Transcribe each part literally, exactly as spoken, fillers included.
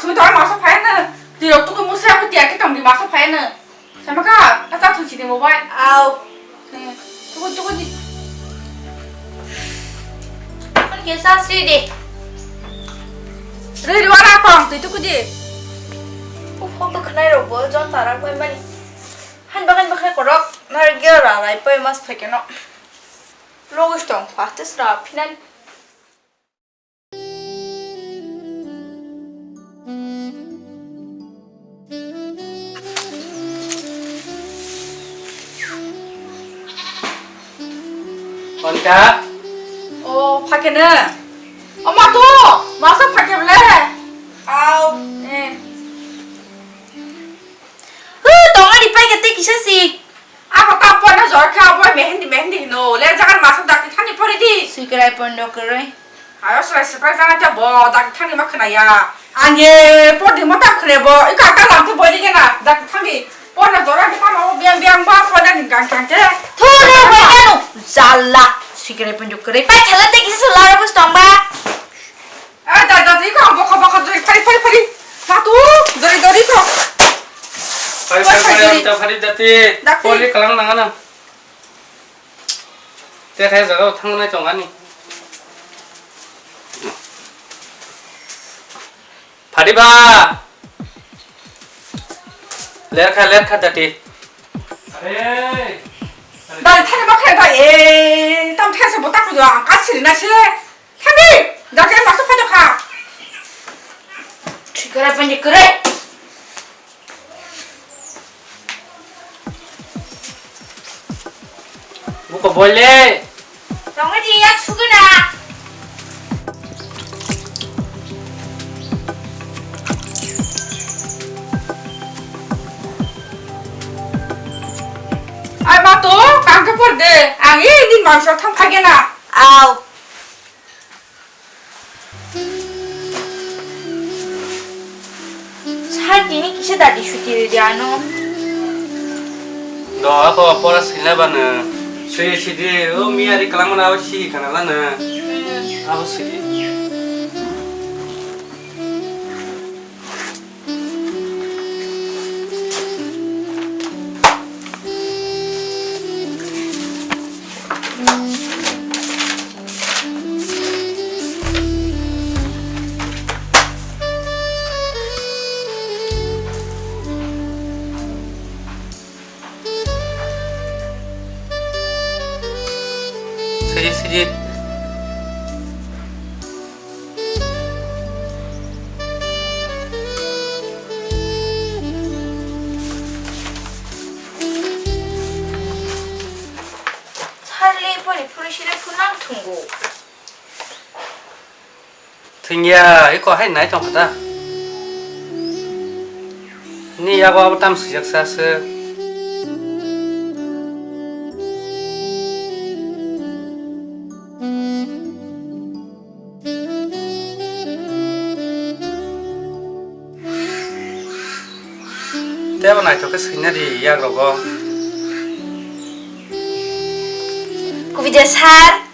Sumi tong masa phai na. Tirok tuku musa aku tiya ke tong di masa phai na. Sama ka, ta ta thuchi ni mobile. Au. Eh, tuku tuku di. Ke sa sri de. Re re wala kong, tu tuku di. Uf, hok to khnai ro bo, jon tara koi mani. Han bagan bakhai korok, nar gyo ra lai poi mas phai keno. Logo stong, fastest ra phinan. Konta. O, phakene. O, ma to, ma sa phake ble. Au. Eh. Hu, tonga di pai kete kisa si. Ako ta pon na jor kha, boy mehendi, mehendi hino. Le jagan masa dak thani pori di. Sikrai pondo krai. Ayo, srai sikrai jana ta bo dak thani ma khna ya. Ani pori di ma ta khne bo. Ika ka lam tu boy ni kena dak thani. Pon na jor kha ma biang biang ba pon na gang gang te. Thu re boy kanu. Jalla. Sikrai pondo krai. Pai khala te kisa lara bus tong ba. Ah, da, da, da, iko, bokha, bokha, dori, phari, phari, phari. Matu, dori, dori, iko. Phari, phari, phari, phari. Anta phari dati. Dati. Pori kalang nangana. Te khai jaga thang nai chong ani. Phari ba. Lerkha, lerkha dati. Are. Dati thani ba khai ba, eh, tam thai se bota ko ang kasiri na se. Thani, dati ang masu phai kha. Thikara pani kere. Buko bole. Tongo di yak suguna. Ai ma to, kang ke por de. Ang ini mangsa thang phage na. Au. Sir, tini kisa dati suti ridi ano. Do, ako pora sila bana. Sui sidi, o miyari kalang mana abo si kana lana. Hmm. Abo sidi. Sijit, sijit. Charli pori phuru sire phunang thungo. Thwngya, eko hai nai tong kha ta. Ni yago abo tam swijak sa se. Tebo naithok khe swina di yak rogo. Kubui de sir.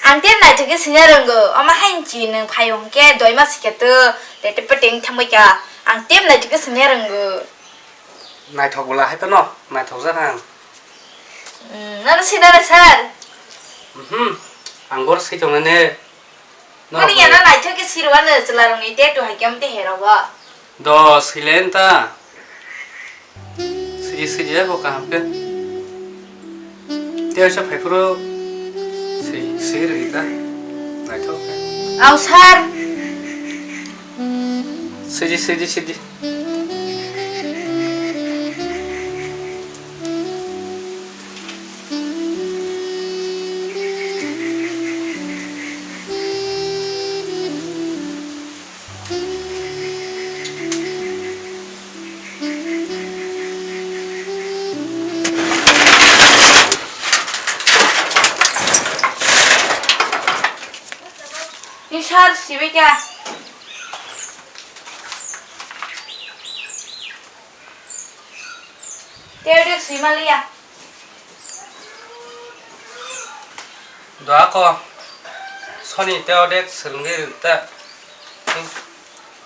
Ang tep naithok khe swina rwngo, omo hai hinchi nwng phai hwn khe doi mas khe to, tete peteng thangbai kha, ang tep naithok khe swina rwngo. Naithok bwla hai phano, naithok jak ang. Hmm, nono swina rw sir? Mhm, ang bor swi tongnai ne. Mani yana naithok khe sirwano chwla rwngni te to hai khe amte herogo. Do swilenta. Siji siji bo kaham khe. Tei oisa phaiphuru swi swi rwgwi ta. Naithok khe. Au sir. Siji siji siji. Ni sir, sibika. Tei de swima liya. Doa ko soni teo de swrwngwi rwta.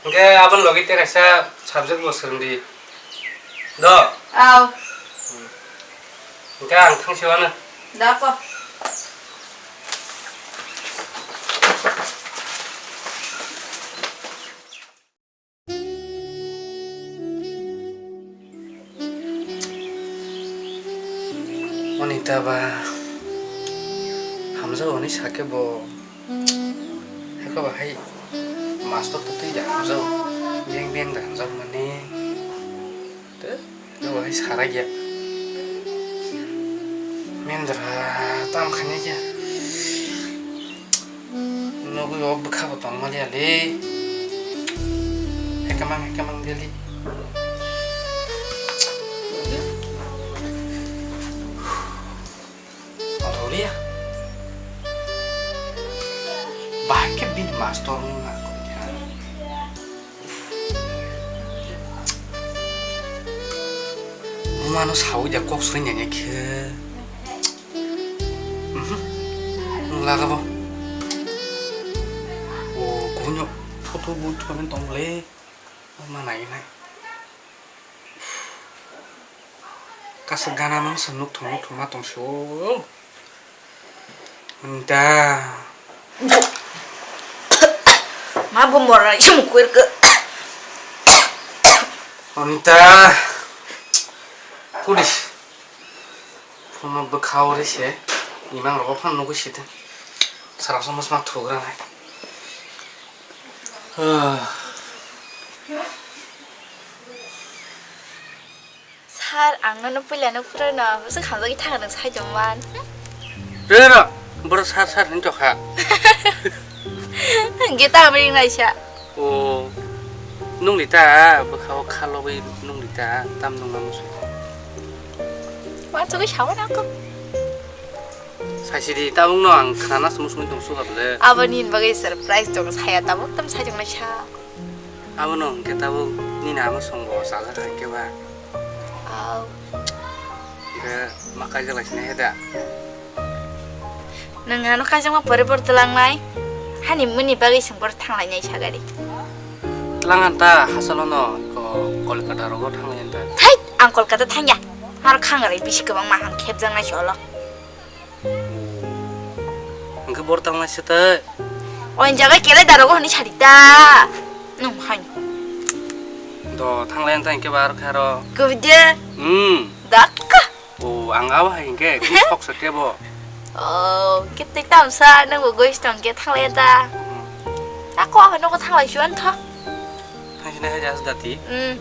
Hwnkhe aboni logi tei kaisa subject bo swrwng di. Do? Aw. Hwnkhe ang thangsiwano. Da ko. Onita ba hamjak hwnwi sakhe bo, haikhe ba hai mastor twi da hamjak, beng beng da hamjak mani. Tei bo hai sarai ya. Mendra tam khani ya. Nugui o bwkha bo tong maliya le. Hekamang hekamang deli. Otholiya. Bahai khe bini mastor wngna koi kha. Bumano sawi da kok soi nanya khe. Mhm. Nung laga bo. O, kunyo photo bu thon tong le. Ma nai nai. Kasa gana mang sa nuk thong nuk thong ma tong so. Nda. Ma bo mora isum kuir ke. Onita. Pulis. Phone bwkha o ri se, imang rogo phano nugui sidi. Sara somo sma thugra nai. Sir, ang nono puila no pura no, bwswk hamjagwi thangna nang sai tongman. Re ro, boro sir sir hinwi tokha. Hwnkhe tamo ring naisa. O, nungni ta, bwkha o kha lobwi nungni ta, tam nungna musu. Wansugwi saui nangkuk. Saisidi tabukno ang khnana sumui sumui tong suka bwle. Aboni bagwi surprise tongo, saya tabuk tam sai tongnaisa. Abono hwnkhe tabuk nini ama songbo chajakha hwnkhe ba. Au. Hwnkhe ma kaijakla sini he da. Nwng ano kaijakma pore pore twlangnai. Hani muni bagwi chwng boro thanglainai sagari. Twlang an ta hachalono ko Kolkata rogo thanglai an ta. Thai, ang Kolkata thangya. Aro khangarai bisi kwbangma ang khepjaknai solo. Hwnkhe boro tanglaisa tei. O jaga kele darogo hwnwi sadi ta. Nwng hai. Do thanglai ta hwnkhe ba aro khe aro. Kubui de. Hmm. Dakka. O ang abo hai hwnkhe kok sa kebo. O kete tamsa nwng bo gois tong khe thanglai ta. Hmm. Ako ako nogo thanglai suan tho. Thangsina hai jas dati. Hmm.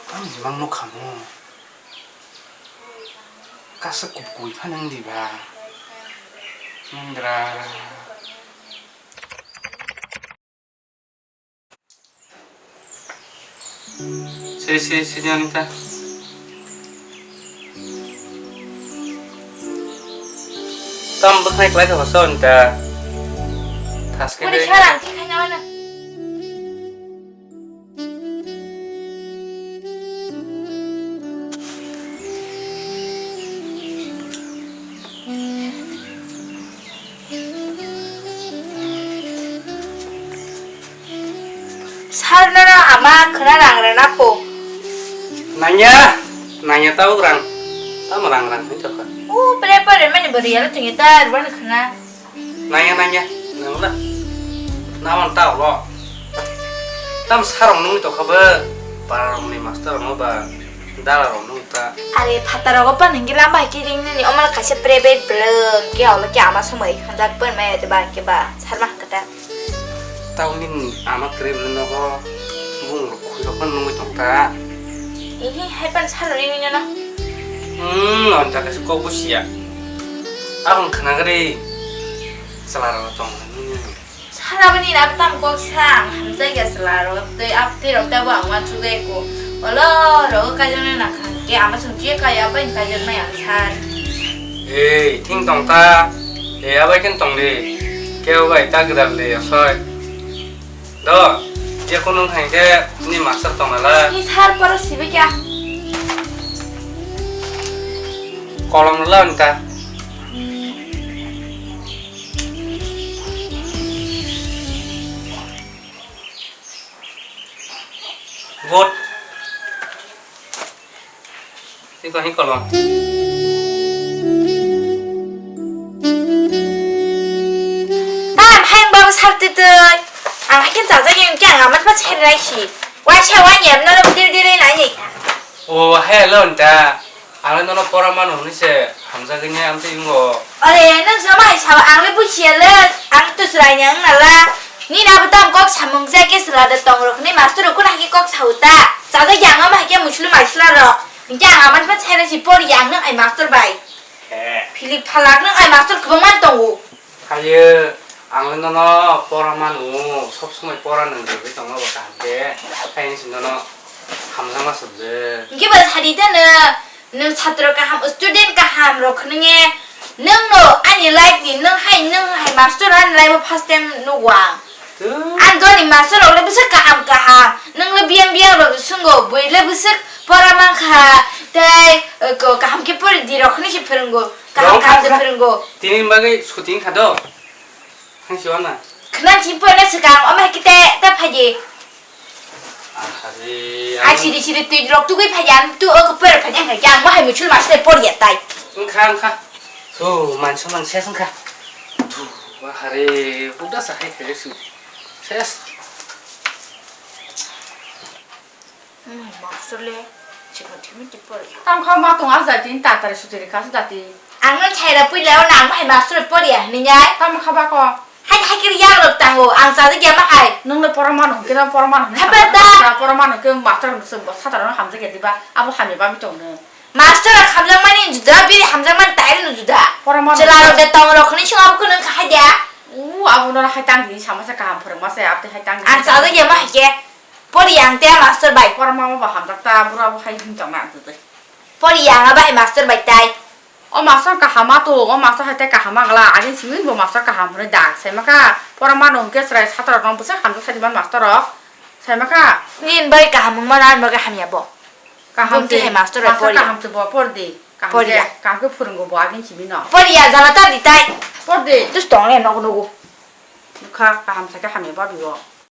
Tamo jemang nukha mo. Kasa kubui phano wng di ba. Nindra. Siri, siri, siri, Anita. Tam bwkhnai kwlai thok sa, Anita. Thaske Uri de. Sarang khe khaina mano. Sir, nono ama khwna rang rwna pho. Nangya, nangya tabuk rang. Tamo rang rang hinwi tokha. O, pore pore mani bo riyalo tongya ta, rwani khwna. Nangya, nangya, nangla. Naman ta ulo. Tam sarong nungwi tokha bo. Para rongni master rongno ba. Dala rong nung ta. Are phataro go pan hingi lamba hai kiring nini omal kaisa private bwlwng ke olo ke ama somoi hanjak pon mai ate ba ke ba sarma hangkata. Tau nini ama kwrwi bwlwng nogo bung rok khwi rok no nungwi tong ta. Ihi hai pan salo ring nini no. Hmm, on ta kaisa kok busia. Abang khna gari chwla rok tong nini. Sir, aboni abo tamo kok sa, ang hamjakya chwla rok tei abo tei rok tei abo ang uansukjai ko. Olo, rogo kaijaknai nangkha, hwnkhe ama chwng je kaiya bai kaijaknai ang sir. Ei, thing tong ta. Ei, abai khe tong di. Kebo bai ta gwdal di, asoi. Do, je kunu wngkha hwnkhe ni master tong nalai. Ni sir poro sibai kya? Kolom rwla wngkha. Kot. Iko hi kolom. Tam, hayung babu sartitwi. Ang haikhe chajak yang khe ang amat pa chheri raisi. Waisa wani em nono diri diri nai ni. O, hello nta. Ang nono pora mano hwnwi se hamjagwi ne amtwi wngo. Ore, nwng sama hai sao ang le bujiya le. Ang to chwrai ni ang nala. Nini abo tam kok samung ja khe chwla da tong rok ni master rok khuna hai khe kok sao ta. Chajak yang ama hai khe musulu maisla rok. Hingke ang aman pa chheri si por yang nwng ai master bai. He. Philip phalak nwng ai master kwbangma tongo. Hayo, ang le nono pora manu, sob somoi pora nang rwgwi tongo bo kaham khe. Haini si nono hamjakma swngjak. Hingke bo sadi ta no, nwng satro kaham, student kaham rok khwnwi nge, nwng no ani life ni, nwng hai, nwng hai master ani life o first time nugo ang. Twi. Ang joni master rok le bwswk kaham kaham, nwng le biyang biyang rok swngo, bui le bwswk pora mankha, tei, eh, ko-, kaham khe pori di rok hinwi se phwrwngo, kaham Rong kaham khe kha. Phwrwngo. Tini bagwi shooting kha do. Hangsi wana. Khna chim pore na swkang, omo hai khe te, te phaidi. Ahari, Ai ang siri siri twi rok tugwi phaidi, ang tu o pore phaidi, ang khe ang mo hai muchul mas te pori ya tai. Wngkha, wngkha. Thu, mansa mang ses wngkha. Thu, wahare, buda sa hai khe su. Ses. Master le, chikon thimi ti pori. Tam kha ma tong a jati, ta tare sutiri kha su jati. Ang no chaira puila o nang hai master pori ya, ni nyai. Tam kha ba ko. Hai, hai kiri yang rok tango, ang chajak ya ma hai. Nung le pora mano, kira pora mano. Haba da. Pora mano, ke master se sataro hamjak ya diba, abo hamya ba mi tong ne. Master rok hamjakmani juda, bini hamjakmani tairwno juda. Pora mano. Chwla rok de tong rok khni sung abo khno wngkha haida. U, abo no hai tang di, sama se kaham phwrwngma se, abo hai tang di. Ang chajak ya ma hai khe. Pori ang te master bai. Pora mama ba hamjak ta, bura bo hai him tong na ang twi. Pori ang abo hai master bai tai. O master kaham ma to, o master hai tai kaham ma gala, agin simin bo master kaham hwnwi dak sai ma kha. Pora mano hwnkhe chwrai satra rok no bwswk hamjak sai di man master rok. Sai ma kha. Nini bagwi kaham wngmano ani bagwi hamya bo. Kaham Bumti te, hai master rok master pori. Kaham te bo por di. Kaham Pori te, ya. Kaham khe phwrwngo bo agin simi no. Pori ya, jala ta di tai. Por di. Tus tong le nogo nogo. Nukha kaham sa khe hamya ba bibo.